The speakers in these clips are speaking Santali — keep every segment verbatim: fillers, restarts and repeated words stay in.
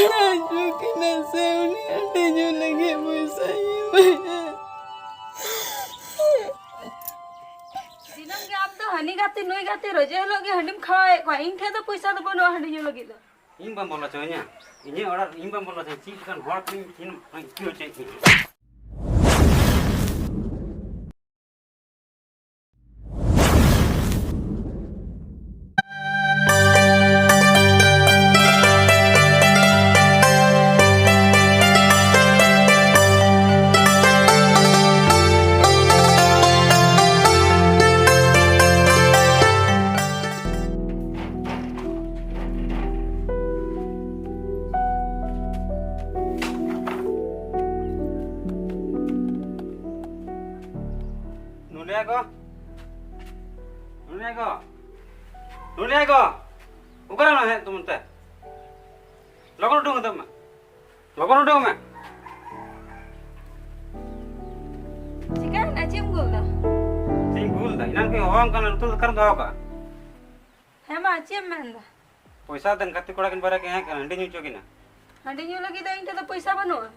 ᱦᱤᱡᱩᱜ ᱠᱟᱱᱟ ᱥᱮ ᱩᱱᱤ ᱦᱟᱺᱰᱤ ᱧᱩ ᱞᱟᱹᱜᱤᱫ ᱯᱚᱭᱥᱟᱭ ᱮᱢᱟᱭᱟ᱾ ᱫᱤᱱᱟᱹᱢ ᱜᱮ ᱟᱢ ᱫᱚ ᱦᱟᱹᱱᱤ ᱜᱟᱛᱮ ᱱᱩᱭ ᱜᱟᱛᱮ ᱨᱚᱡᱮ ᱦᱤᱞᱳᱜ ᱜᱮ ᱦᱟᱺᱰᱤᱢ ᱠᱷᱟᱣᱟᱣᱮᱫ ᱠᱚᱣᱟ᱾ ᱤᱧ ᱴᱷᱮᱱ ᱫᱚ ᱯᱚᱭᱥᱟ ᱫᱚ ᱵᱟᱹᱱᱩᱜᱼᱟ ᱦᱟᱺᱰᱤ ᱧᱩ ᱞᱟᱹᱜᱤᱫ ᱫᱚ᱾ ᱤᱧ ᱵᱟᱢ ᱵᱚᱞᱚ ᱦᱚᱪᱚᱣᱟᱹᱧᱟ? ᱤᱧᱟᱹᱜ ᱚᱲᱟᱜ ᱤᱧ ᱵᱟᱢ ᱵᱚᱞᱚ ᱦᱚᱪᱚᱣᱟᱹᱧᱟ? ᱪᱮᱫ ᱞᱮᱠᱟᱱ ᱦᱚᱲ ᱠᱟᱹᱱᱟᱹᱧ ᱤᱧ ᱟᱹᱭᱠᱟᱹᱣ ᱦᱚᱪᱚᱭᱮᱫ ᱢᱮᱭᱟ? ᱱᱩᱱᱤᱭᱟ ᱜᱚ, ᱱᱩᱱᱤᱭᱟ ᱜᱚ, ᱱᱩᱱᱤᱭᱟ ᱜᱚ, ᱚᱠᱟᱨᱮ ᱢᱮᱱᱟᱜ ᱦᱮᱡ ᱛᱩᱢ ᱚᱱᱛᱮ? ᱞᱚᱜᱚᱱ ᱩᱰᱩᱝ ᱦᱚᱫᱚᱜ ᱢᱮ, ᱞᱚᱜᱚᱱ ᱩᱰᱩᱝ ᱢᱮ᱾ ᱪᱤᱠᱟᱹᱭᱮᱱᱟ? ᱪᱮᱫ ᱮᱢ ᱜᱳᱞ ᱫᱟ? ᱪᱮᱫ ᱤᱧ ᱜᱳᱞ ᱫᱟ? ᱮᱱᱟᱱ ᱠᱷᱚᱱ ᱦᱚᱦᱚᱣᱟᱢ ᱠᱟᱱᱟ, ᱞᱩᱛᱩᱨ ᱫᱚ ᱚᱠᱟᱨᱮᱢ ᱫᱚᱦᱚ ᱠᱟᱜᱼᱟ? ᱦᱮᱸ ᱢᱟ, ᱪᱮᱫ ᱮᱢ ᱢᱮᱱᱫᱟ? ᱯᱚᱭᱥᱟ ᱫᱮᱱ, ᱜᱟᱛᱮ ᱠᱚᱲᱟ ᱠᱤᱱ ᱵᱟᱨᱭᱟ ᱠᱤᱱ ᱦᱮᱡ ᱠᱟᱱᱟ, ᱦᱟᱺᱰᱤ ᱧᱩ ᱦᱚᱪᱚ ᱠᱤᱱᱟ᱾ ᱦᱟᱺᱰᱤ ᱧᱩ ᱞᱟᱹᱜᱤᱫ ᱫᱚ ᱤᱧ ᱴᱷᱮᱱ ᱫᱚ ᱯᱚᱭᱥᱟ ᱵᱟᱹᱱᱩᱜᱼᱟ᱾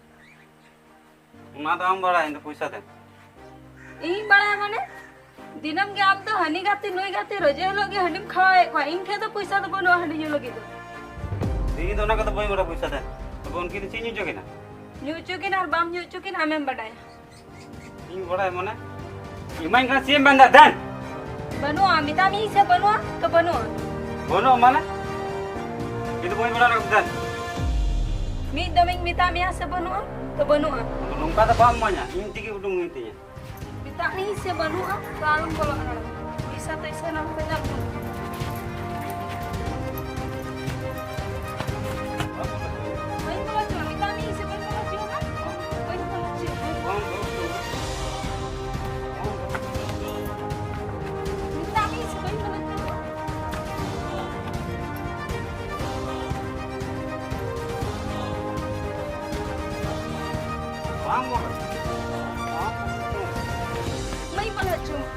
ᱚᱱᱟ ᱫᱚ ᱟᱢ ᱵᱟᱲᱟᱭᱟ, ᱤᱧ ᱫᱚ ᱯᱚᱭᱥᱟ ᱫᱮᱱ᱾ ᱤᱧ ᱵᱟᱲᱟᱭᱟ ᱢᱟᱱᱮ? ᱫᱤᱱᱟᱹᱢ ᱜᱮ ᱟᱢ ᱫᱚ ᱦᱟᱹᱱᱤ ᱜᱟᱛᱮ ᱱᱩᱭ ᱜᱟᱛᱮ ᱨᱚᱡᱮ ᱦᱤᱞᱳᱜ ᱜᱮ ᱦᱟᱺᱰᱤᱢ ᱠᱷᱟᱣᱟᱣᱮᱫ ᱠᱚᱣᱟ᱾ ᱤᱧ ᱴᱷᱮᱱ ᱫᱚ ᱯᱚᱭᱥᱟ ᱫᱚ ᱵᱟᱹᱱᱩᱜᱼᱟ ᱦᱟᱺᱰᱤ ᱧᱩ ᱞᱟᱹᱜᱤᱫ ᱫᱚ᱾ ᱤᱧ ᱫᱚ ᱚᱱᱟ ᱠᱚᱫᱚ ᱵᱟᱹᱧ ᱵᱟᱲᱟᱭᱟ ᱯᱚᱭᱥᱟ ᱫᱮᱱ᱾ ᱛᱚᱵᱮ ᱩᱱᱠᱤᱱ ᱫᱚ ᱪᱮᱫ ᱧᱩ ᱦᱚᱪᱚ ᱠᱤᱱᱟ? ᱧᱩ ᱦᱚᱪᱚ ᱠᱤᱱ ᱟᱨ ᱵᱟᱢ ᱧᱩ ᱦᱚᱪᱚ ᱠᱤᱱ ᱟᱢᱮᱢ ᱵᱟᱰᱟᱭᱟ᱾ ᱤᱧ ᱵᱟᱲᱟᱭ ᱢᱟᱱᱮ? ᱤᱢᱟᱹᱧ ᱠᱟᱱᱟ, ᱪᱮᱫ ᱮᱢ ᱢᱮᱱᱫᱟ ᱫᱮᱱ? ᱵᱟᱹᱱᱩᱜᱼᱟ, ᱢᱮᱛᱟᱜ ᱢᱤᱭᱟᱹᱧ ᱥᱮ ᱵᱟᱹᱱᱩᱜᱼᱟ, ᱛᱚ ᱵᱟᱹᱱᱩᱜᱼᱟ᱾ ᱵᱟᱹᱱᱩᱜᱼᱟ ᱢᱟᱱᱮ? ᱤᱧ ᱫᱚ ᱵᱟᱹᱧ ᱵᱟᱲᱟᱭ ᱫᱮᱱ᱾ ᱢᱤᱫ ᱫᱚᱢᱤᱧ ᱢᱮᱛᱟᱜ ᱢᱮᱭᱟ ᱥᱮ ᱵᱟᱹᱱᱩᱜᱼᱟ, ᱛᱚ ᱵᱟᱹᱱᱩᱜᱼᱟ᱾ ᱱᱚᱝᱠᱟ ᱫᱚ ᱵᱟᱢ ᱤᱢᱟᱹᱧᱟ, ᱤᱧ ᱛᱮᱜᱮ ᱩᱰᱩᱝ ᱦᱩᱭᱩᱜ ᱛᱤᱧᱟ᱾ ᱢᱮᱛᱟᱜ ᱢᱮᱭᱟᱹᱧ ᱥᱮ ᱵᱟᱹᱱᱩᱜᱼᱟ, ᱛᱚ ᱟᱞᱚᱢ ᱵᱚᱞᱚᱜᱼᱟ ᱱᱚᱰᱮ᱾ ᱯᱚᱭᱥᱟ ᱛᱚ ᱤᱥᱟᱹ ᱱᱟᱢ ᱯᱮ ᱫᱟᱜ ᱵᱚᱱ᱾ ᱵᱟᱹᱧ ᱵᱚᱞᱚ ᱦᱚᱪᱚᱣᱟᱜᱼᱟ, ᱢᱮᱛᱟᱜ ᱢᱮᱭᱟᱹᱧ ᱥᱮ ᱵᱟᱹᱧ ᱵᱚᱞᱚ ᱦᱚᱪᱚᱣᱟᱜᱼᱟ? ᱵᱟᱹᱧ ᱵᱚᱞᱚ ᱦᱚᱪᱚᱣᱟᱜᱼᱟ᱾ ᱢᱮᱛᱟᱜ ᱢᱮᱭᱟᱹᱧ ᱥᱮ ᱵᱟᱹᱧ ᱵᱚᱞᱚ ᱦᱚᱪᱚᱣᱟᱜᱼᱟ? ᱵᱟᱝ ᱵᱚᱞᱚ᱾ ᱵᱟᱹᱧ ᱵᱚᱞᱚ ᱦᱚᱪᱚᱣᱟᱜᱼᱟ᱾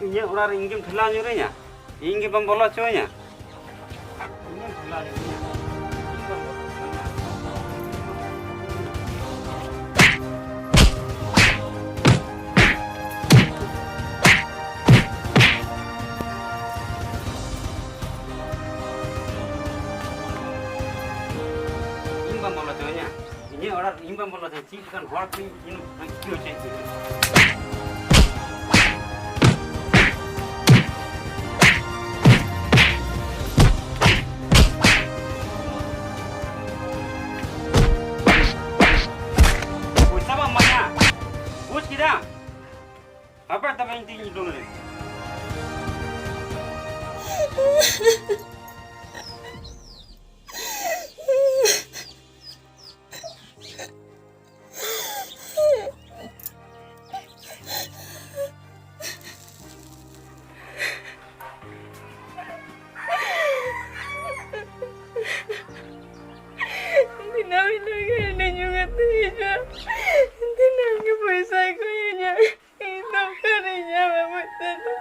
ᱤᱧᱟᱹᱜ ᱚᱲᱟᱜ ᱨᱮ ᱤᱧ ᱜᱮᱢ ᱴᱷᱮᱞᱟᱣ ᱧᱩᱨᱟᱹᱧᱟ? ᱤᱧ ᱜᱮ ᱵᱟᱢ ᱵᱚᱞᱚ ᱦᱚᱪᱚᱣᱟᱹᱧᱟ? ᱤᱧ ᱜᱮᱢ ᱴᱷᱮᱞᱟᱣ ᱧᱩᱨᱟᱹᱧᱟ? ᱤᱧ ᱵᱟᱢ ᱵᱚᱞᱚ ᱦᱚᱪᱚᱣᱟᱹᱧᱟ? ᱤᱧ ᱵᱟᱢ ᱵᱚᱞᱚ ᱦᱚᱪᱚᱣᱟᱹᱧᱟ? ᱤᱧᱟᱹᱜ ᱚᱲᱟᱜ ᱤᱧ ᱵᱟᱢ ᱵᱚᱞᱚ ᱦᱚᱪᱚᱣᱟᱹᱧᱟ? ᱪᱮᱫ ᱞᱮᱠᱟᱱ ᱦᱚᱲ ᱠᱟᱱᱟᱧ ᱤᱧ ᱵᱟᱹᱧ ᱵᱩᱡᱷᱟᱹᱣ ᱦᱚᱪᱚᱭᱮᱫ ᱠᱚᱣᱟ᱾ ᱯᱚᱭᱥᱟ ᱵᱟᱢ ᱮᱢᱟᱹᱧᱟ, ᱵᱩᱡᱽ ᱠᱮᱫᱟᱢ? ᱦᱟᱯᱮ ᱛᱚᱵᱮ ᱤᱧ ᱛᱤᱧ ᱩᱰᱩᱝ ᱞᱮᱱ᱾ ᱫᱤᱱᱟᱹᱢ ᱦᱤᱞᱳᱜ ᱜᱮ ᱦᱟᱺᱰᱤ ᱧᱩ ᱠᱟᱛᱮ ᱦᱤᱡᱩᱜᱼᱟ᱾ ᱫᱤᱱᱟᱹᱢ ᱜᱮ ᱯᱚᱭᱥᱟᱭ ᱠᱚᱭᱤᱧᱟ᱾ ᱤᱧ ᱫᱚ ᱚᱠᱟᱨᱤᱧ ᱧᱟᱢᱟ ᱯᱚᱭᱥᱟ ᱫᱚ?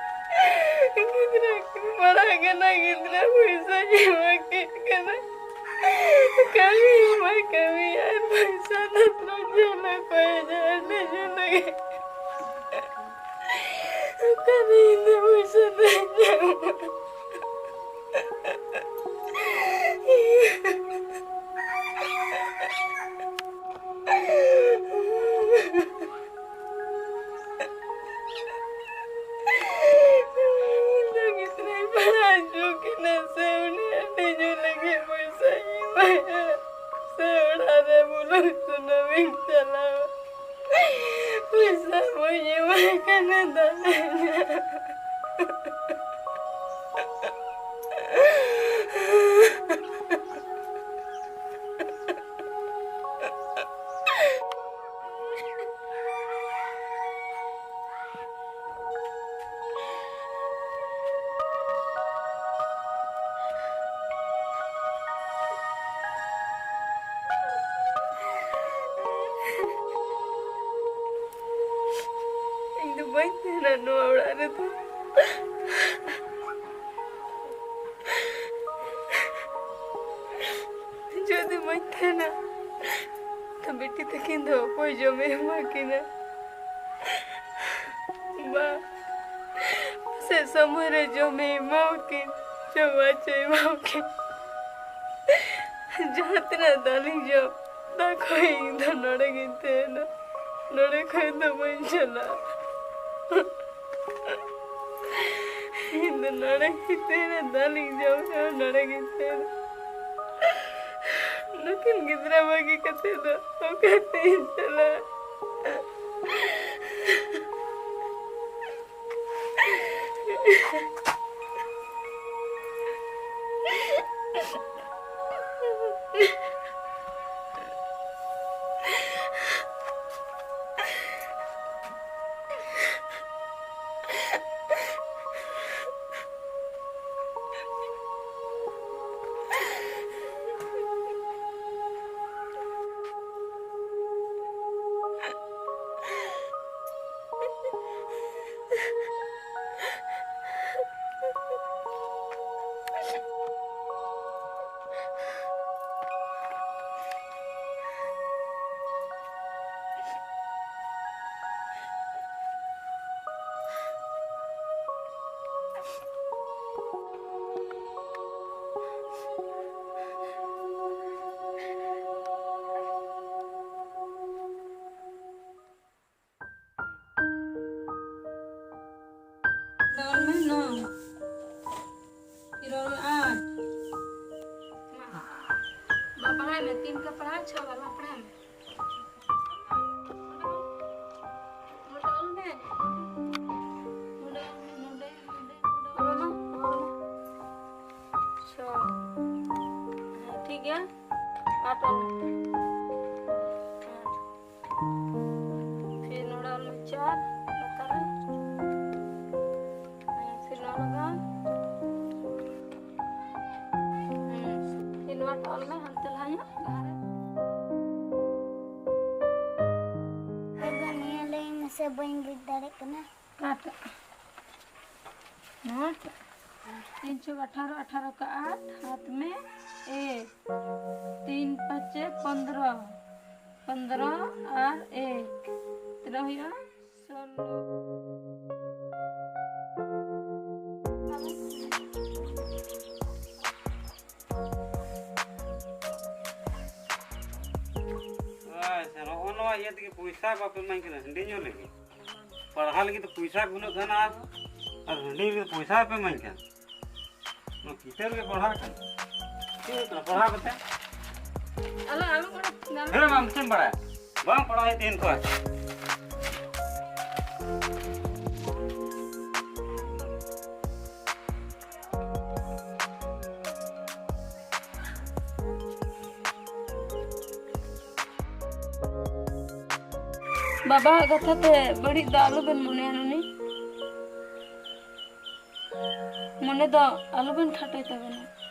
ᱜᱤᱫᱽᱨᱟᱹ ᱠᱤᱱ ᱯᱟᱲᱦᱟᱜ ᱠᱟᱱᱟ, ᱜᱤᱫᱽᱨᱟᱹ ᱯᱚᱭᱥᱟᱧ ᱮᱢᱟ ᱠᱤᱱ ᱠᱟᱱᱟ᱾ ᱠᱟᱹᱢᱤ ᱢᱟ ᱠᱟᱹᱢᱤ, ᱟᱨ ᱯᱚᱭᱥᱟ ᱫᱚ ᱛᱤᱱᱟᱹᱜ ᱡᱷᱟᱹᱞ ᱚᱠᱚᱭ ᱡᱷᱟᱹᱞ ᱡᱷᱟᱹᱞ ᱜᱮ᱾ ᱚᱠᱟᱨᱮ ᱤᱧ ᱫᱚ ᱯᱚᱭᱥᱟ ᱫᱚᱧ ᱧᱟᱢᱟ? ᱤᱧ ᱫᱚ ᱜᱤᱫᱽᱨᱟᱹᱧ ᱯᱟᱲᱦᱟᱣ ᱦᱚᱪᱚ ᱠᱤᱱᱟ ᱥᱮ ᱩᱱᱤ ᱦᱟᱺᱰᱤ ᱧᱩ ᱞᱟᱹᱜᱤᱫ ᱯᱚᱭᱥᱟᱧ ᱮᱢᱟᱭᱟ? ᱥᱮ ᱚᱲᱟᱜ ᱨᱮ ᱵᱩᱞᱩᱝ ᱥᱩᱱᱩᱢᱤᱧ ᱪᱟᱞᱟᱣᱟ? ᱯᱚᱭᱥᱟ ᱵᱟᱹᱧ ᱮᱢᱟᱭ ᱠᱟᱱᱟ ᱫᱟᱫᱟ᱾ ᱤᱧ ᱫᱚ ᱵᱟᱹᱧ ᱛᱟᱦᱮᱱᱟ ᱱᱚᱣᱟ ᱚᱲᱟᱜ ᱨᱮᱫᱚ᱾ ᱡᱩᱫᱤ ᱵᱟᱹᱧ ᱛᱟᱦᱮᱱᱟ, ᱛᱚ ᱵᱤᱴᱤ ᱛᱟᱹᱠᱤᱱ ᱫᱚ ᱚᱠᱚᱭ ᱡᱚᱢᱮ ᱮᱢᱟ ᱠᱤᱱᱟ? ᱵᱟ, ᱥᱮ ᱥᱚᱢᱚᱭ ᱨᱮ ᱡᱚᱢᱮ ᱮᱢᱟᱣᱟᱠᱤᱱ, ᱡᱚᱢᱟᱜ ᱪᱚᱭ ᱮᱢᱟᱣᱟᱠᱤᱱ᱾ ᱡᱟᱦᱟᱸ ᱛᱤᱱᱟᱹᱜ ᱫᱟᱜ ᱞᱤᱧ ᱡᱚᱢ, ᱫᱟᱜ ᱠᱷᱚᱡ ᱤᱧ ᱫᱚ ᱱᱚᱰᱮ ᱜᱤᱧ ᱛᱟᱦᱮᱱᱟ, ᱱᱚᱰᱮ ᱠᱷᱚᱡ ᱫᱚ ᱵᱟᱹᱧ ᱪᱟᱞᱟᱜᱼᱟ᱾ ᱤᱧ ᱫᱚ ᱱᱚᱰᱮ ᱜᱤᱧ ᱛᱟᱦᱮᱱᱟ, ᱫᱟᱜ ᱞᱤᱧ ᱡᱚᱢ ᱨᱮᱦᱚᱸ ᱱᱚᱰᱮ ᱜᱤᱧ ᱛᱟᱦᱮᱱᱟ᱾ ᱱᱩᱠᱤᱱ ᱜᱤᱫᱽᱨᱟᱹ ᱵᱟᱹᱜᱤ ᱠᱟᱛᱮ ᱫᱚ ᱚᱠᱟᱛᱮᱧ ᱪᱟᱞᱟᱜᱼᱟ? ᱫᱚᱞ ᱢᱮ ᱱᱚ᱾ ᱯᱷᱤᱨ ᱚᱞ ᱢᱮ ᱟᱴ᱾ ᱢᱟ, ᱢᱟ ᱯᱟᱲᱦᱟᱭ ᱢᱮ, ᱛᱤᱱ ᱠᱟ ᱯᱟᱲᱦᱟᱣ, ᱪᱷᱚ ᱵᱟᱨ ᱢᱟ ᱯᱟᱲᱦᱟᱭ ᱢᱮ᱾ ᱱᱚᱰᱮ ᱚᱞ ᱢᱮ᱾ ᱱᱚᱰᱮ ᱚᱞ ᱢᱮ, ᱱᱚᱰᱮ, ᱱᱚᱰᱮ, ᱱᱚᱰᱮ ᱚᱞ ᱢᱮ, ᱚᱞ ᱢᱮ᱾ ᱪᱷᱚ᱾ ᱦᱮᱸ, ᱴᱷᱤᱠ ᱜᱮᱭᱟ᱾ ᱟᱴ ᱚᱞ ᱢᱮ᱾ ᱦᱮᱸ᱾ ᱯᱷᱤᱨ ᱱᱚᱰᱮ ᱚᱞ ᱢᱮ ᱪᱟᱨ ᱞᱟᱛᱟᱨ ᱨᱮ᱾ ᱦᱮᱸ, ᱯᱷᱤᱨ ᱱᱚᱰᱮ ᱫᱚ, ᱦᱮᱸ, ᱯᱷᱤᱨ ᱱᱚᱣᱟᱴᱟᱜ ᱚᱞ ᱢᱮ ᱦᱟᱱᱛᱮ ᱞᱟᱦᱟ ᱧᱚᱜ, ᱞᱟᱦᱟ ᱨᱮ᱾ ᱫᱟᱫᱟ, ᱱᱤᱭᱟᱹ ᱞᱟᱹᱭ ᱢᱮᱥᱮ, ᱵᱟᱹᱧ ᱵᱩᱡᱽ ᱫᱟᱲᱮᱭᱟᱜ ᱠᱟᱱᱟ᱾ ᱚᱠᱟᱴᱟᱜ? नोट। तीन छक अठारह, अठारह का आठ, हाथ में एक। तीन पचे पन्द्रह, पन्द्रह और एक, तीन हुआ सोलह। ᱟᱪᱪᱷᱟ, ᱱᱚᱜᱼᱚ ᱱᱚᱣᱟ ᱤᱭᱟᱹ ᱛᱮᱜᱮ ᱯᱚᱭᱥᱟ ᱵᱟᱯᱮ ᱮᱢᱟᱧ ᱠᱟᱱᱟ, ᱦᱟᱺᱰᱤ ᱧᱩ ᱞᱟᱹᱜᱤᱫ᱾ ᱯᱟᱲᱦᱟᱣ ᱞᱟᱹᱜᱤᱫ ᱫᱚ ᱯᱚᱭᱥᱟ ᱜᱩᱱᱟᱹᱜ ᱠᱟᱱᱟ, ᱟᱨ ᱦᱟᱺᱰᱤ ᱞᱟᱹᱜᱤᱫ ᱯᱚᱭᱥᱟ ᱵᱟᱯᱮ ᱮᱢᱟᱧ ᱠᱟᱱᱟ᱾ ᱱᱚᱣᱟ ᱠᱤᱛᱟᱹᱵ ᱜᱮ ᱯᱟᱲᱦᱟᱣ ᱠᱟᱱᱟ᱾ ᱪᱮᱫ ᱦᱩᱭᱩᱜ ᱠᱟᱱᱟ ᱯᱟᱲᱦᱟᱣ ᱠᱟᱛᱮ? ᱟᱞᱚ, ᱟᱞᱚ ᱯᱟᱲᱦᱟᱣ᱾ ᱦᱮᱸ, ᱟᱢ ᱪᱮᱫ ᱮᱢ ᱵᱟᱲᱟᱭᱟ? ᱵᱟᱝ ᱯᱟᱲᱦᱟᱣ ᱦᱩᱭᱩᱜ ᱛᱤᱧ ᱠᱚᱣᱟ᱾ ᱵᱟᱵᱟᱣᱟᱜ ᱠᱟᱛᱷᱟ ᱛᱮ ᱵᱟᱹᱲᱤᱡ ᱫᱚ ᱟᱞᱚᱵᱮᱱ ᱢᱚᱱᱮᱭᱟ ᱱᱩᱱᱤ᱾ ᱢᱚᱱᱮ ᱫᱚ ᱟᱞᱚᱵᱮᱱ ᱠᱷᱟᱴᱚᱭ ᱛᱟᱵᱮᱱᱟ,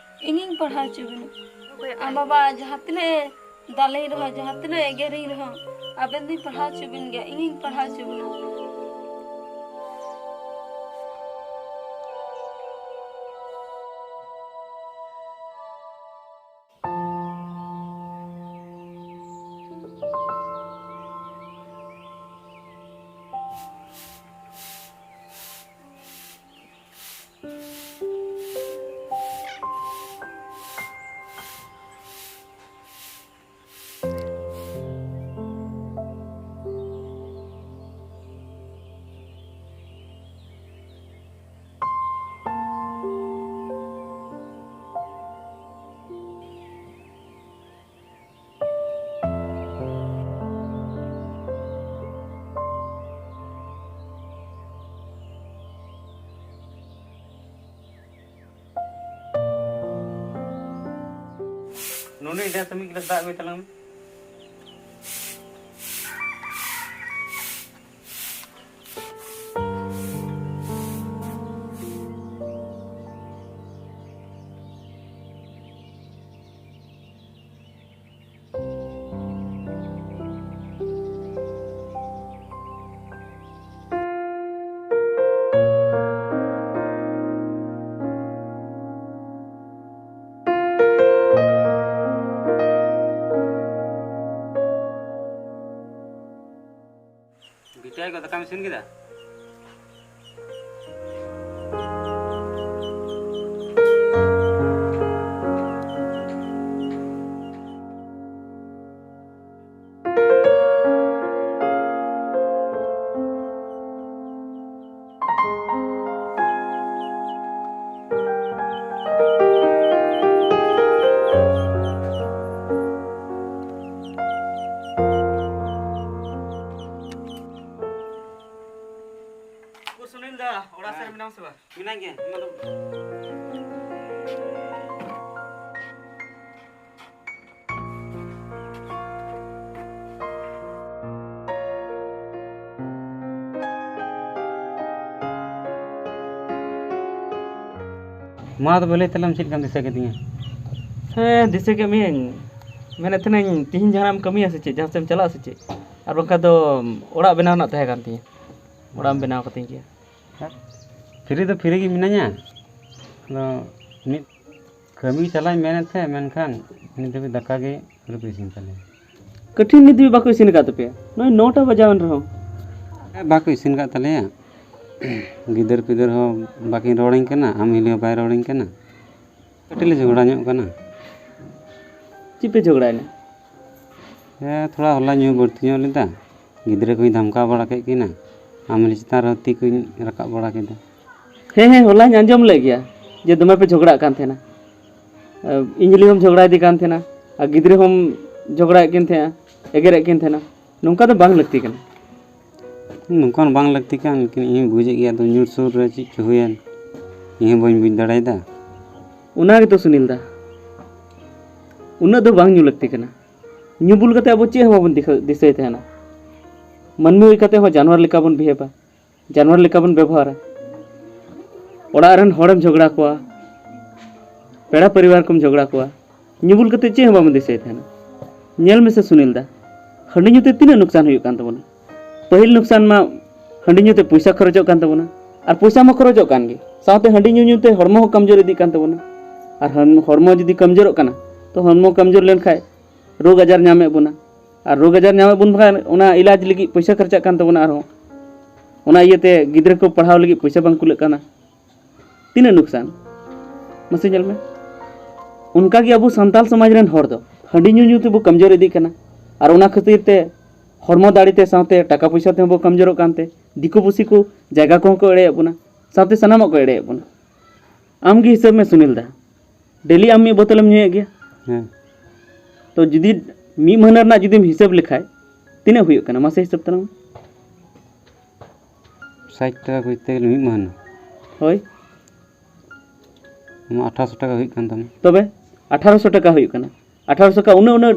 ᱤᱧᱤᱧ ᱯᱟᱲᱦᱟᱣ ᱦᱚᱪᱚ ᱵᱮᱱᱟ᱾ ᱟᱢ ᱵᱟᱵᱟ ᱡᱟᱦᱟᱸ ᱛᱤᱱᱟᱹᱜ ᱮ ᱫᱟᱞᱮᱧ ᱨᱮᱦᱚᱸ, ᱡᱟᱦᱟᱸ ᱛᱤᱱᱟᱹᱜ ᱮ ᱮᱜᱮᱨᱤᱧ ᱨᱮᱦᱚᱸ, ᱟᱵᱮᱱ ᱫᱚᱧ ᱯᱟᱲᱦᱟᱣ ᱦᱚᱪᱚ ᱵᱮᱱ ᱜᱮᱭᱟ, ᱤᱧᱤᱧ ᱯᱟᱲᱦᱟᱣ ᱦᱚᱪᱚ ᱵᱮᱱᱟ᱾ ᱱᱩᱱᱤ ᱤᱧ ᱴᱷᱮᱱ ᱥᱮ ᱢᱤᱫ ᱜᱤᱞᱟᱹᱥ ᱫᱟᱜ ᱟᱹᱜᱩᱭ ᱛᱟᱞᱟᱝ ᱢᱮ᱾ ᱠᱚ ᱫᱟᱠᱟᱢ ᱤᱥᱤᱱ ᱠᱮᱫᱟ? ᱩᱠᱩᱨ ᱥᱩᱱᱤᱞ ᱫᱟ, ᱚᱲᱟᱜ ᱥᱮᱫ ᱨᱮ ᱢᱮᱱᱟᱢ ᱥᱮ ᱵᱟᱝ? ᱢᱮᱱᱟᱜ ᱜᱮᱭᱟ, ᱢᱟ ᱫᱩᱲᱩᱵ᱾ ᱢᱟ ᱛᱚᱵᱮ ᱞᱟᱹᱭ ᱛᱟᱞᱟᱝ, ᱪᱮᱫ ᱞᱮᱠᱟᱢ ᱫᱤᱥᱟᱹ ᱠᱤᱫᱤᱧᱟ? ᱦᱮᱸ, ᱫᱤᱥᱟᱹ ᱠᱮᱫ ᱢᱤᱭᱟᱹᱧ᱾ ᱢᱮᱱᱮᱫ ᱛᱟᱦᱮᱱᱟᱹᱧ, ᱛᱤᱦᱤᱧ ᱡᱟᱦᱟᱱᱟᱜ ᱮᱢ ᱠᱟᱹᱢᱤᱭᱟ ᱥᱮ ᱪᱮᱫ? ᱡᱟᱦᱟᱸ ᱥᱮᱫ ᱮᱢ ᱪᱟᱞᱟᱜᱼᱟ ᱥᱮ ᱪᱮᱫ? ᱟᱨ ᱵᱟᱝᱠᱷᱟᱱ ᱫᱚ ᱚᱲᱟᱜ ᱵᱮᱱᱟᱣ ᱨᱮᱱᱟᱜ ᱛᱟᱦᱮᱸ ᱠᱟᱱ ᱛᱤᱧᱟᱹ, ᱚᱲᱟᱜ ᱮᱢ ᱵᱮᱱᱟᱣ ᱠᱟᱹᱛᱤᱧ ᱠᱮᱭᱟ᱾ ᱯᱷᱤᱨᱤ ᱫᱚ ᱯᱷᱤᱨᱤ ᱜᱮ ᱢᱤᱱᱟᱹᱧᱟ᱾ ᱟᱫᱚ ᱢᱤᱫ ᱠᱟᱹᱢᱤ ᱪᱟᱞᱟᱜ ᱤᱧ ᱢᱮᱱᱮᱫ ᱛᱟᱦᱮᱸᱫ, ᱢᱮᱱᱠᱷᱟᱱ ᱱᱤᱛ ᱫᱷᱟᱹᱵᱤᱡ ᱫᱟᱠᱟ ᱜᱮ ᱟᱹᱣᱨᱤ ᱯᱮ ᱤᱥᱤᱱ ᱛᱟᱞᱮᱭᱟ᱾ ᱠᱟᱹᱴᱷᱤᱱ ᱱᱤᱛ ᱫᱷᱟᱹᱵᱤᱡ ᱵᱟᱠᱚ ᱤᱥᱤᱱ ᱟᱠᱟᱫ ᱛᱟᱯᱮᱭᱟ? ᱱᱚᱜᱼᱚᱭ ᱱᱚᱴᱟ ᱵᱟᱡᱟᱣᱮᱱ ᱨᱮᱦᱚᱸ᱾ ᱦᱮᱸ, ᱵᱟᱠᱚ ᱤᱥᱤᱱ ᱟᱠᱟᱫ ᱛᱟᱞᱮᱭᱟ᱾ ᱜᱤᱫᱟᱹᱨ ᱯᱤᱫᱟᱹᱨ ᱦᱚᱸ ᱵᱟᱹᱠᱤᱱ ᱨᱚᱲᱟᱹᱧ ᱠᱟᱱᱟ, ᱟᱢ ᱦᱤᱞᱤ ᱦᱚᱸ ᱵᱟᱭ ᱨᱚᱲᱟᱹᱧ ᱠᱟᱱᱟ᱾ ᱠᱟᱹᱴᱤᱡ ᱞᱮ ᱡᱷᱚᱜᱽᱲᱟ ᱧᱚᱜ ᱠᱟᱱᱟ᱾ ᱪᱮᱫ ᱯᱮ ᱡᱷᱚᱜᱽᱲᱟᱭᱮᱱᱟ? ᱦᱮᱸ, ᱛᱷᱚᱲᱟ ᱦᱚᱞᱟ ᱧᱩ ᱵᱟᱹᱲᱛᱤ ᱧᱚᱜ ᱞᱮᱫᱟ᱾ ᱜᱤᱫᱽᱨᱟᱹ ᱠᱚᱧ ᱫᱷᱟᱢᱠᱟᱣ ᱵᱟᱲᱟ ᱠᱮᱫ ᱠᱤᱱᱟ᱾ ᱟᱢ ᱦᱤᱞᱤ ᱪᱮᱛᱟᱱ ᱨᱮᱦᱚᱸ ᱛᱤ ᱠᱚᱧ ᱨᱟᱠᱟᱵ ᱵᱟᱲᱟ ᱠᱮᱫᱟ᱾ ᱦᱮᱸ, ᱦᱮᱸ, ᱦᱚᱞᱟᱧ ᱟᱸᱡᱚᱢ ᱞᱮᱫ ᱜᱮᱭᱟ ᱡᱮ ᱫᱚᱢᱮ ᱯᱮ ᱡᱷᱚᱜᱽᱲᱟᱜ ᱠᱟᱱ ᱛᱟᱦᱮᱱᱟ᱾ ᱤᱧ ᱦᱤᱞᱤ ᱦᱚᱸᱢ ᱡᱷᱚᱜᱽᱲᱟᱭᱮᱫᱮ ᱠᱟᱱ ᱛᱟᱦᱮᱱᱟ, ᱟᱨ ᱜᱤᱫᱽᱨᱟᱹ ᱦᱚᱸᱢ ᱡᱷᱚᱜᱽᱲᱟᱭᱮᱫ ᱠᱤᱱ ᱛᱟᱦᱮᱸᱜᱼᱟ, ᱮᱜᱮᱨᱮᱫ ᱠᱤᱱ ᱛᱟᱦᱮᱱᱟ᱾ ᱱᱚᱝᱠᱟ ᱫᱚ ᱵᱟᱝ ᱞᱟᱹᱠᱛᱤ ᱠᱟᱱᱟ᱾ ᱱᱚᱝᱠᱟᱱ ᱵᱟᱝ ᱞᱟᱹᱠᱛᱤ ᱠᱟᱱ, ᱞᱮᱠᱤᱱ ᱤᱧ ᱵᱩᱡᱮᱫ ᱜᱮᱭᱟ, ᱟᱫᱚ ᱧᱩᱨ ᱥᱩᱨ ᱨᱮ ᱪᱮᱫ ᱪᱚ ᱦᱩᱭᱮᱱ, ᱤᱧ ᱦᱚᱸ ᱵᱟᱹᱧ ᱵᱩᱡᱽ ᱫᱟᱲᱮᱭᱟᱫᱟ᱾ ᱚᱱᱟ ᱜᱮᱛᱚ ᱥᱩᱱᱤᱞ ᱫᱟ, ᱩᱱᱟᱹᱜ ᱫᱚ ᱵᱟᱝ ᱧᱩ ᱞᱟᱹᱠᱛᱤ ᱠᱟᱱᱟ᱾ ᱧᱩ ᱵᱩᱞ ᱠᱟᱛᱮ ᱟᱵᱚ ᱪᱮᱫ ᱦᱚᱸ ᱵᱟᱵᱚᱱ ᱫᱤᱥᱟᱹ-, ᱫᱤᱥᱟᱹᱭ ᱛᱟᱦᱮᱱᱟ᱾ ᱢᱟᱹᱱᱢᱤ ᱦᱩᱭ ᱠᱟᱛᱮ ᱦᱚᱸ ᱡᱟᱱᱣᱟᱨ ᱞᱮᱠᱟ ᱵᱚᱱ ᱵᱤᱦᱮᱵᱟ, ᱡᱟᱱᱣᱟᱨ ᱞᱮᱠᱟ ᱵᱚᱱ ᱵᱮᱵᱚᱦᱟᱨᱟ᱾ ᱚᱲᱟᱜ ᱨᱮᱱ ᱦᱚᱲᱮᱢ ᱡᱷᱚᱜᱽᱲᱟ ᱠᱚᱣᱟ, ᱯᱮᱲᱟ ᱯᱚᱨᱤᱵᱟᱨ ᱠᱚᱢ ᱡᱷᱚᱜᱽᱲᱟ ᱠᱚᱣᱟ, ᱧᱩ ᱵᱩᱞ ᱠᱟᱛᱮ ᱪᱮᱫ ᱦᱚᱸ ᱵᱟᱵᱚᱱ ᱫᱤᱥᱟᱹᱭ ᱛᱟᱦᱮᱱᱟ᱾ ᱧᱮᱞ ᱢᱮᱥᱮ ᱥᱩᱱᱤᱞ ᱫᱟ, ᱦᱟᱺᱰᱤ ᱧᱩ ᱛᱮ ᱛᱤᱱᱟᱹᱜ ᱱᱩᱠᱥᱟᱱ ᱦᱩᱭᱩᱜ ᱠᱟᱱ ᱛᱟᱵᱚᱱᱟ᱾ ᱯᱟᱹᱦᱤᱞ ᱱᱩᱠᱥᱟᱱ ᱢᱟ ᱦᱟᱺᱰᱤ ᱧᱩ ᱛᱮ ᱯᱚᱭᱥᱟ ᱠᱷᱚᱨᱚᱪᱚᱜ ᱠᱟᱱ ᱛᱟᱵᱚᱱᱟ, ᱟᱨ ᱯᱚᱭᱥᱟ ᱢᱟ ᱠᱷᱚᱨᱚᱪᱚᱜ ᱠᱟᱱ ᱜᱮ, ᱥᱟᱶᱛᱮ ᱦᱟᱺᱰᱤ ᱧᱩ ᱧᱩ ᱛᱮ ᱦᱚᱲᱢᱚ ᱦᱚᱸ ᱠᱚᱢᱡᱳᱨ ᱤᱫᱤᱜ ᱠᱟᱱ ᱛᱟᱵᱚᱱᱟ᱾ ᱟᱨ ᱦᱚᱲ-, ᱦᱚᱲᱢᱚ ᱡᱩᱫᱤ ᱠᱚᱢᱡᱳᱨᱚᱜ ᱠᱟᱱᱟ, ᱛᱚ ᱦᱚᱲᱢᱚ ᱠᱚᱢᱡᱳᱨ ᱞᱮᱱᱠᱷᱟᱡ ᱨᱳᱜᱽ ᱟᱡᱟᱨ ᱧᱟᱢᱮᱫ ᱵᱚᱱᱟ, ᱟᱨ ᱨᱳᱜᱽ ᱟᱡᱟᱨ ᱧᱟᱢᱮᱫ ᱵᱚᱱ ᱠᱷᱟᱱ ᱚᱱᱟ ᱤᱞᱟᱡᱽ ᱞᱟᱹᱜᱤᱫ ᱯᱚᱭᱥᱟ ᱠᱷᱚᱨᱪᱟᱜ ᱠᱟᱱ ᱛᱟᱵᱚᱱᱟ ᱟᱨᱦᱚᱸ᱾ ᱚᱱᱟ ᱤᱭᱟᱹᱛᱮ ᱜᱤᱫᱽᱨᱟᱹ ᱠᱚ ᱯᱟᱲᱦᱟᱣ ᱞᱟᱹᱜᱤᱫ ᱯᱚᱭᱥᱟ ᱵᱟᱝ ᱠᱩᱞᱟᱹᱜ ᱠᱟᱱᱟ᱾ ᱛᱤᱱᱟᱹᱜ ᱱᱩᱠᱥᱟᱱ? ᱢᱟᱥᱮ ᱧᱮᱞ ᱢᱮ᱾ ᱚᱱᱠᱟᱜᱮ ᱟᱵᱚ ᱥᱟᱱᱛᱟᱞ ᱥᱚᱢᱟᱡᱽ ᱨᱮᱱ ᱦᱚᱲ ᱫᱚ ᱦᱟᱺᱰᱤ ᱧᱩ ᱧᱩ ᱛᱮᱵᱚ ᱠᱚᱢᱡᱳᱨ ᱤᱫᱤᱜ ᱠᱟᱱᱟ᱾ ᱟᱨ ᱚᱱᱟ ᱠᱷᱟᱹᱛᱤᱨ ᱛᱮ ᱦᱚᱲᱢᱚ ᱫᱟᱲᱮ ᱛᱮ ᱥᱟᱶᱛᱮ ᱴᱟᱠᱟ ᱯᱚᱭᱥᱟ ᱛᱮᱦᱚᱸ ᱵᱚ ᱠᱚᱢᱡᱳᱨᱚᱜ ᱠᱟᱱᱛᱮ ᱫᱤᱠᱩ ᱯᱩᱥᱤ ᱠᱚ ᱡᱟᱭᱜᱟ ᱠᱚᱦᱚᱸ ᱠᱚ ᱮᱲᱮᱭᱮᱫ ᱵᱚᱱᱟ, ᱥᱟᱶᱛᱮ ᱥᱟᱱᱟᱢᱟᱜ ᱠᱚ ᱮᱲᱮᱭᱮᱫ ᱵᱚᱱᱟ᱾ ᱟᱢ ᱜᱮ ᱦᱤᱥᱟᱹᱵ ᱢᱮ ᱥᱩᱱᱤᱞ ᱫᱟ, ᱰᱮᱞᱤ ᱟᱢ ᱢᱤᱫ ᱵᱳᱛᱚᱞᱮᱢ ᱧᱩᱭᱮᱫ ᱜᱮᱭᱟ᱾ ᱦᱮᱸ᱾ ᱛᱚ ᱡᱩᱫᱤ ᱢᱤᱫ ᱢᱟᱹᱦᱱᱟᱹ ᱨᱮᱱᱟᱜ ᱡᱩᱫᱤᱢ ᱦᱤᱥᱟᱹᱵ ᱞᱮᱠᱷᱟᱡ ᱛᱤᱱᱟᱹᱜ ᱦᱩᱭᱩᱜ ᱠᱟᱱᱟ? ᱢᱟᱥᱮ ᱦᱤᱥᱟᱹᱵ ᱛᱟᱞᱟᱝ ᱢᱮ᱾ ᱥᱟᱴ ᱴᱟᱠᱟ ᱠᱚᱨᱛᱮ ᱜᱮᱞᱮ ᱢᱤᱫ ᱢᱟᱹᱦᱱᱟᱹ᱾ ᱦᱳᱭ᱾ ᱟᱢᱟᱜ ᱟᱴᱷᱟᱨᱚᱥᱚ ᱴᱟᱠᱟ ᱦᱩᱭᱩᱜ ᱠᱟᱱ ᱛᱟᱢᱟ᱾ ᱛᱚᱵᱮ ᱟᱴᱷᱟᱨᱚᱥᱚ ᱴᱟᱠᱟ ᱦᱩᱭᱩᱜ ᱠᱟᱱᱟ᱾ ᱟᱴᱷᱟᱨᱚᱥᱚ ᱴᱟᱠᱟ ᱩᱱᱟᱹᱜ ᱩᱱᱟᱹᱜ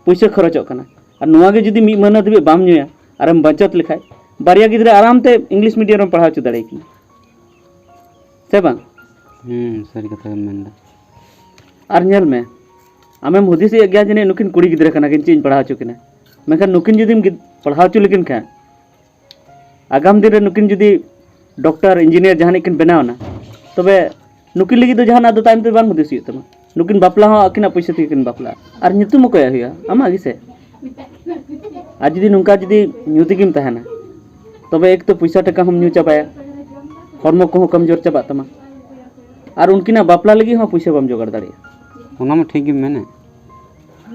ᱯᱩᱭᱥᱟᱹ ᱠᱷᱚᱨᱚᱪᱚᱜ ᱠᱟᱱᱟ᱾ ᱟᱨ ᱱᱚᱣᱟ ᱜᱮ ᱡᱩᱫᱤ ᱢᱤᱫ ᱢᱟᱹᱦᱱᱟᱹ ᱫᱷᱟᱹᱵᱤᱡ ᱵᱟᱢ ᱧᱩᱭᱟ ᱟᱨᱮᱢ ᱵᱟᱪᱚᱛ ᱞᱮᱠᱷᱟᱡ, ᱵᱟᱨᱭᱟ ᱜᱤᱫᱽᱨᱟᱹ ᱟᱨᱟᱢ ᱛᱮ ᱤᱝᱞᱤᱥ ᱢᱤᱰᱤᱭᱟᱢ ᱨᱮᱢ ᱯᱟᱲᱦᱟᱣ ᱦᱚᱪᱚ ᱫᱟᱲᱮᱭᱟᱠᱤᱱᱟ, ᱥᱮ ᱵᱟᱝ? ᱦᱩᱸ, ᱥᱟᱹᱨᱤ ᱠᱟᱛᱷᱟ ᱜᱮᱢ ᱢᱮᱱᱫᱟ᱾ ᱟᱨ ᱧᱮᱞ ᱢᱮ, ᱟᱢᱮᱢ ᱦᱩᱫᱤᱥᱮᱫ ᱜᱮᱭᱟ ᱡᱟᱹᱱᱤᱡ ᱱᱩᱠᱤᱱ ᱠᱩᱲᱤ ᱜᱤᱫᱽᱨᱟᱹ ᱠᱟᱱᱟ ᱠᱤᱱ, ᱪᱮᱫ ᱤᱧ ᱯᱟᱲᱦᱟᱣ ᱦᱚᱪᱚ ᱠᱤᱱᱟ᱾ ᱢᱮᱱᱠᱷᱟᱱ ᱱᱩᱠᱤᱱ ᱡᱩᱫᱤᱢ ᱜᱤᱫ-, ᱯᱟᱲᱦᱟᱣ ᱦᱚᱪᱚ ᱞᱮᱠᱤᱱ ᱠᱷᱟᱱ, ᱟᱜᱟᱢ ᱫᱤᱱ ᱨᱮ ᱱᱩᱠᱤᱱ ᱡᱩᱫᱤ ᱰᱚᱠᱴᱚᱨ, ᱤᱧᱡᱤᱱᱤᱭᱟᱨ ᱡᱟᱦᱟᱱᱤᱡ ᱠᱤᱱ ᱵᱮᱱᱟᱣ ᱮᱱᱟ, ᱛᱚᱵᱮ ᱱᱩᱠᱤᱱ ᱞᱟᱹᱜᱤᱫ ᱫᱚ ᱡᱟᱦᱟᱱᱟᱜ ᱫᱚ ᱛᱟᱭᱚᱢ ᱛᱮ ᱵᱟᱝ ᱦᱩᱫᱤᱥ ᱦᱩᱭᱩᱜ ᱛᱟᱢᱟ᱾ ᱱᱩᱠᱤᱱ ᱵᱟᱯᱞᱟ ᱦᱚᱸ ᱟᱹᱠᱤᱱᱟᱜ ᱯᱩᱭᱥᱟᱹ ᱛᱮᱜᱮ ᱠᱤᱱ ᱵᱟᱯᱞᱟᱜᱼᱟ᱾ ᱟᱨ ᱧᱩᱛᱩᱢ ᱚᱠᱚᱭᱟᱜ ᱦᱩᱭᱩᱜᱼᱟ? ᱟᱢᱟᱜ ᱜᱮᱥᱮ᱾ ᱟᱨ ᱡᱩᱫᱤ ᱱᱚᱝᱠᱟ ᱡᱩᱫᱤ ᱧᱩ ᱛᱮᱜᱮᱢ ᱛᱟᱦᱮᱱᱟ, ᱛᱚᱵᱮ ᱮᱠ ᱛᱚ ᱯᱩᱭᱥᱟᱹ ᱴᱟᱠᱟ ᱦᱚᱸᱢ ᱧᱩ ᱪᱟᱵᱟᱭᱟ, ᱦᱚᱲᱢᱚ ᱠᱚᱦᱚᱸ ᱠᱚᱢᱡᱳᱨ ᱪᱟᱵᱟᱜ ᱛᱟᱢᱟ, ᱟᱨ ᱩᱱᱠᱤᱱᱟᱜ ᱵᱟᱯᱞᱟ ᱞᱟᱹᱜᱤᱫ ᱦᱚᱸ ᱯᱩᱭᱥᱟᱹ ᱵᱟᱢ ᱡᱚᱜᱟᱲ ᱫᱟᱲᱮᱭᱟᱜᱼᱟ᱾ ᱚᱱᱟ ᱢᱟ ᱴᱷᱤᱠ ᱜᱮᱢ ᱢᱮᱱᱮᱫ᱾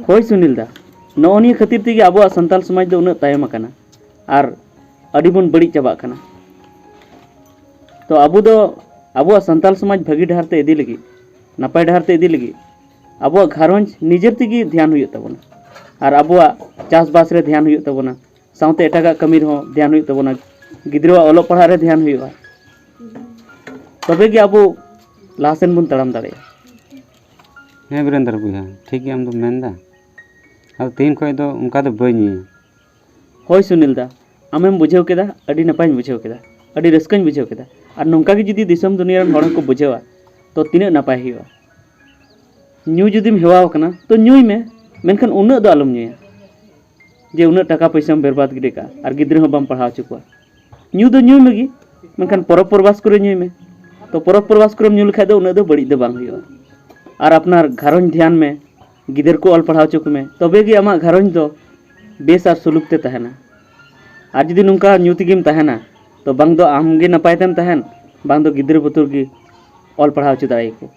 ᱦᱳᱭ ᱥᱩᱱᱤᱞ ᱫᱟ, ᱱᱚᱜᱼᱚ ᱱᱤᱭᱟᱹ ᱠᱷᱟᱹᱛᱤᱨ ᱛᱮᱜᱮ ᱟᱵᱚᱣᱟᱜ ᱥᱟᱱᱛᱟᱞ ᱥᱚᱢᱟᱡᱽ ᱫᱚ ᱩᱱᱟᱹᱜ ᱛᱟᱭᱚᱢ ᱟᱠᱟᱱᱟ ᱟᱨ ᱟᱹᱰᱤ ᱵᱚᱱ ᱵᱟᱹᱲᱤᱡ ᱪᱟᱵᱟᱜ ᱠᱟᱱᱟ᱾ ᱛᱚ ᱟᱵᱚ ᱫᱚ ᱟᱵᱚᱣᱟᱜ ᱥᱟᱱᱛᱟᱞ ᱥᱚᱢᱟᱡᱽ ᱵᱷᱟᱹᱜᱤ ᱰᱟᱦᱟᱨ ᱛᱮ ᱤᱫᱤ ᱞᱟᱹᱜᱤᱫ, ᱱᱟᱯᱟᱭ ᱰᱟᱦᱟᱨ ᱛᱮ ᱤᱫᱤ ᱞᱟᱹᱜᱤᱫ ᱟᱵᱚᱣᱟᱜ ᱜᱷᱟᱨᱚᱸᱡᱽ ᱱᱤᱡᱮᱨ ᱛᱮᱜᱮ ᱫᱷᱮᱭᱟᱱ ᱦᱩᱭᱩᱜ ᱛᱟᱵᱚᱱᱟ᱾ ᱟᱨ ᱟᱵᱚᱣᱟᱜ ᱪᱟᱥᱵᱟᱥ ᱨᱮ ᱫᱷᱮᱭᱟᱱ ᱦᱩᱭᱩᱜ ᱛᱟᱵᱚᱱᱟ, ᱥᱟᱶᱛᱮ ᱮᱴᱟᱜᱟᱜ ᱠᱟᱹᱢᱤ ᱨᱮᱦᱚᱸ ᱫᱷᱮᱭᱟᱱ ᱦᱩᱭᱩᱜ ᱛᱟᱵᱚᱱᱟ, ᱜᱤᱫᱽᱨᱟᱹᱣᱟᱜ ᱚᱞᱚᱜ ᱯᱟᱲᱦᱟᱜ ᱨᱮ ᱫᱷᱮᱭᱟᱱ ᱦᱩᱭᱩᱜᱼᱟ, ᱛᱚᱵᱮ ᱜᱮ ᱟᱵᱚ ᱞᱟᱦᱟ ᱥᱮᱱ ᱵᱚᱱ ᱛᱟᱲᱟᱢ ᱫᱟᱲᱮᱭᱟᱜᱼᱟ᱾ ᱦᱮᱸ ᱵᱤᱨᱮᱱᱫᱨᱚ ᱵᱚᱭᱦᱟ, ᱴᱷᱤᱠ ᱜᱮ ᱟᱢ ᱫᱚᱢ ᱢᱮᱱ ᱮᱫᱟ᱾ ᱟᱫᱚ ᱛᱮᱦᱮᱧ ᱠᱷᱚᱱ ᱫᱚ ᱚᱱᱠᱟ ᱫᱚ ᱵᱟᱹᱧ ᱧᱩᱭᱟ᱾ ᱦᱳᱭ ᱥᱩᱱᱤᱞ ᱫᱟ, ᱟᱢᱮᱢ ᱵᱩᱡᱷᱟᱹᱣ ᱠᱮᱫᱟ, ᱟᱹᱰᱤ ᱱᱟᱯᱟᱭᱤᱧ ᱵᱩᱡᱷᱟᱹᱣ ᱠᱮᱫᱟ, ᱟᱹᱰᱤ ᱨᱟᱹᱥᱠᱟᱹᱧ ᱵᱩᱡᱷᱟᱹᱣ ᱠᱮᱫᱟ᱾ ᱟᱨ ᱱᱚᱝᱠᱟ ᱜᱮ ᱡᱩᱫᱤ ᱫᱤᱥᱚᱢ ᱫᱩᱱᱤᱭᱟᱹ ᱨᱮᱱ ᱦᱚᱲ ᱦᱚᱸᱠᱚ ᱵᱩᱡᱷᱟᱹᱣᱟ, ᱛᱚ ᱛᱤᱱᱟᱹᱜ ᱱᱟᱯᱟᱭ ᱦᱩᱭᱩᱜᱼᱟ᱾ ᱧᱩ ᱡᱩᱫᱤᱢ ᱦᱮᱣᱟ ᱟᱠᱟᱱᱟ, ᱛᱚ ᱧᱩᱭ ᱢᱮ, ᱢᱮᱱᱠᱷᱟᱱ ᱩᱱᱟᱹᱜ ᱫᱚ ᱟᱞᱚᱢ ᱧᱩᱭᱟ ᱡᱮ ᱩᱱᱟᱹᱜ ᱴᱟᱠᱟ ᱯᱚᱭᱥᱟᱢ ᱵᱮᱨᱵᱟᱫ ᱜᱤᱰᱤ ᱠᱟᱜᱼᱟ ᱟᱨ ᱜᱤᱫᱽᱨᱟᱹ ᱦᱚᱸ ᱵᱟᱢ ᱯᱟᱲᱦᱟᱣ ᱦᱚᱪᱚ ᱠᱚᱣᱟ᱾ ᱧᱩ ᱫᱚ ᱧᱩᱭ ᱢᱮᱜᱮ, ᱢᱮᱱᱠᱷᱟᱱ ᱯᱚᱨᱚᱵᱽ ᱯᱚᱨᱵᱟᱥ ᱠᱚᱨᱮ ᱧᱩᱭ ᱢᱮ᱾ ᱛᱚ ᱯᱚᱨᱚᱵᱽ ᱯᱚᱨᱵᱟᱥ ᱠᱚᱨᱮᱢ ᱧᱩ ᱞᱮᱠᱷᱟᱡ ᱫᱚ ᱩᱱᱟᱹᱜ ᱫᱚ ᱵᱟᱹᱲᱤᱡ ᱫᱚ ᱵᱟᱝ ᱦᱩᱭᱩᱜᱼᱟ᱾ ᱟᱨ ᱟᱯᱱᱟᱨ ᱜᱷᱟᱨᱚᱸᱡᱽ ᱫᱷᱮᱭᱟᱱ ᱢᱮ, ᱜᱤᱫᱟᱹᱨ ᱠᱚ ᱚᱞ ᱯᱟᱲᱦᱟᱣ ᱦᱚᱪᱚ ᱠᱚᱢᱮ, ᱛᱚᱵᱮ ᱜᱮ ᱟᱢᱟᱜ ᱜᱷᱟᱨᱚᱸᱡᱽ ᱫᱚ ᱵᱮᱥ ᱟᱨ ᱥᱩᱞᱩᱠ ᱛᱮ ᱛᱟᱦᱮᱱᱟ᱾ ᱟᱨ ᱡᱩᱫᱤ ᱱᱚᱝᱠᱟ ᱧᱩ ᱛᱮᱜᱮᱢ ᱛᱟᱦᱮᱱᱟ, ᱛᱚ ᱵᱟᱝ ᱫᱚ ᱟᱢ ᱜᱮ ᱱᱟᱯᱟᱭ ᱛᱮᱢ ᱛᱟᱦᱮᱱ, ᱵᱟᱝ ᱫᱚ ᱜᱤᱫᱽᱨᱟᱹ ᱵᱩᱛᱩᱨ ᱜᱮ ᱚᱞ ᱯᱟᱲᱦᱟᱣ ᱦᱚᱪᱚ ᱫᱟᱲᱮᱭᱟᱠᱚ᱾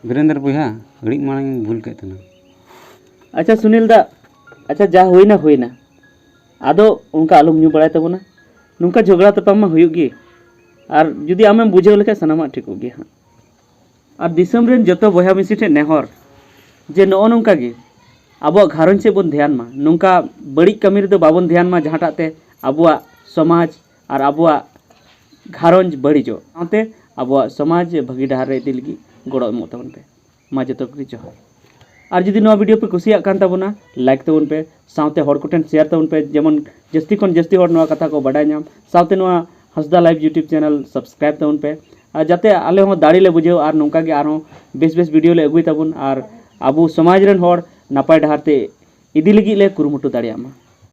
ᱵᱤᱨᱮᱱᱫᱨ ᱵᱚᱭᱦᱟ, ᱜᱷᱟᱹᱲᱤᱡ ᱢᱟᱲᱟᱝ ᱤᱧ ᱵᱷᱩᱞ ᱠᱮᱫ ᱛᱟᱦᱮᱱᱟ᱾ ᱟᱪᱪᱷᱟ ᱥᱩᱱᱤᱞ ᱫᱟ, ᱟᱪᱪᱷᱟ ᱡᱟ ᱦᱩᱭᱱᱟ ᱦᱩᱭᱱᱟ, ᱟᱫᱚ ᱚᱱᱠᱟ ᱟᱞᱚᱢ ᱧᱩ ᱵᱟᱲᱟᱭ ᱛᱟᱵᱚᱱᱟ᱾ ᱱᱚᱝᱠᱟ ᱡᱷᱚᱜᱽᱲᱟ ᱛᱟᱯᱟᱢ ᱢᱟ ᱦᱩᱭᱩᱜ ᱜᱮ, ᱟᱨ ᱡᱩᱫᱤ ᱟᱢᱮᱢ ᱵᱩᱡᱷᱟᱹᱣ ᱞᱮᱠᱷᱟᱡ ᱥᱟᱱᱟᱢᱟᱜ ᱴᱷᱤᱠᱚᱜ ᱜᱮᱭᱟ ᱦᱟᱸᱜ᱾ ᱟᱨ ᱫᱤᱥᱚᱢ ᱨᱮᱱ ᱡᱚᱛᱚ ᱵᱚᱭᱦᱟ ᱢᱤᱥᱤ ᱴᱷᱮᱱ ᱱᱮᱦᱚᱨ ᱡᱮ ᱱᱚᱜᱼᱚ ᱱᱚᱝᱠᱟ ᱜᱮ ᱟᱵᱚᱣᱟᱜ ᱜᱷᱟᱨᱚᱸᱡᱽ ᱥᱮᱫ ᱵᱚᱱ ᱫᱷᱮᱭᱟᱱ ᱢᱟ, ᱱᱚᱝᱠᱟ ᱵᱟᱹᱲᱤᱡ ᱠᱟᱹᱢᱤ ᱨᱮᱫᱚ ᱵᱟᱵᱚᱱ ᱫᱷᱮᱭᱟᱱ ᱢᱟ, ᱡᱟᱦᱟᱸᱴᱟᱜ ᱛᱮ ᱟᱵᱚᱣᱟᱜ ᱥᱚᱢᱟᱡᱽ ᱟᱨ ᱟᱵᱚᱣᱟᱜ ᱜᱷᱟᱨᱚᱸᱡᱽ ᱵᱟᱹᱲᱤᱡᱚᱜ, ᱥᱟᱶᱛᱮ ᱟᱵᱚᱣᱟᱜ ᱥᱚᱢᱟᱡᱽ ᱵᱷᱟᱹᱜᱤ ᱰᱟᱦᱟᱨ ᱨᱮ ᱤᱫᱤ ᱞᱟᱹᱜᱤᱫ ᱜᱚᱲᱚ ᱮᱢᱚᱜ ᱛᱟᱵᱚᱱ ᱯᱮ᱾ ᱢᱟ ᱡᱚᱛᱚ ᱠᱚᱜᱮ ᱡᱚᱦᱟᱨ᱾ ᱟᱨ ᱡᱩᱫᱤ ᱱᱚᱣᱟ ᱵᱷᱤᱰᱤᱭᱳ ᱯᱮ ᱠᱩᱥᱤᱭᱟᱜ ᱠᱟᱱ ᱛᱟᱵᱚᱱᱟ, ᱞᱟᱭᱤᱠ ᱛᱟᱵᱚᱱ ᱯᱮ, ᱥᱟᱶᱛᱮ ᱦᱚᱲ ᱠᱚᱴᱷᱮᱱ ᱥᱮᱭᱟᱨ ᱛᱟᱵᱚᱱ ᱯᱮ, ᱡᱮᱢᱚᱱ ᱡᱟᱹᱥᱛᱤ ᱠᱷᱚᱱ ᱡᱟᱹᱥᱛᱤ ᱦᱚᱲ ᱱᱚᱣᱟ ᱠᱟᱛᱷᱟ ᱠᱚ ᱵᱟᱰᱟᱭ ᱧᱟᱢ᱾ ᱥᱟᱶᱛᱮ ᱱᱚᱣᱟ ᱦᱟᱸᱥᱫᱟ ᱞᱟᱭᱤᱵᱷ ᱭᱩᱴᱩᱵᱽ ᱪᱮᱱᱮᱞ ᱥᱟᱵᱥᱠᱨᱟᱭᱤᱵᱽ ᱛᱟᱵᱚᱱ ᱯᱮ, ᱟᱨ ᱡᱟᱛᱮ ᱟᱞᱮ ᱦᱚᱸ ᱫᱟᱲᱮ ᱞᱮ ᱵᱩᱡᱷᱟᱹᱣ ᱟᱨ ᱱᱚᱝᱠᱟ ᱜᱮ ᱟᱨᱦᱚᱸ ᱵᱮᱥ ᱵᱮᱥ ᱵᱷᱤᱰᱤᱭᱳ ᱞᱮ ᱟᱹᱜᱩᱭ ᱛᱟᱵᱚᱱ ᱟᱨ ᱟᱵᱚ ᱥᱚᱢᱟᱡᱽ ᱨᱮᱱ ᱦᱚᱲ ᱱᱟᱯᱟᱭ ᱰᱟᱦᱟᱨ ᱛᱮ ᱤᱫᱤ ᱞᱟᱹᱜᱤᱫ ᱞᱮ ᱠᱩᱨᱩᱢᱩᱴᱩ ᱫᱟᱲᱮᱭᱟᱜ ᱢᱟ᱾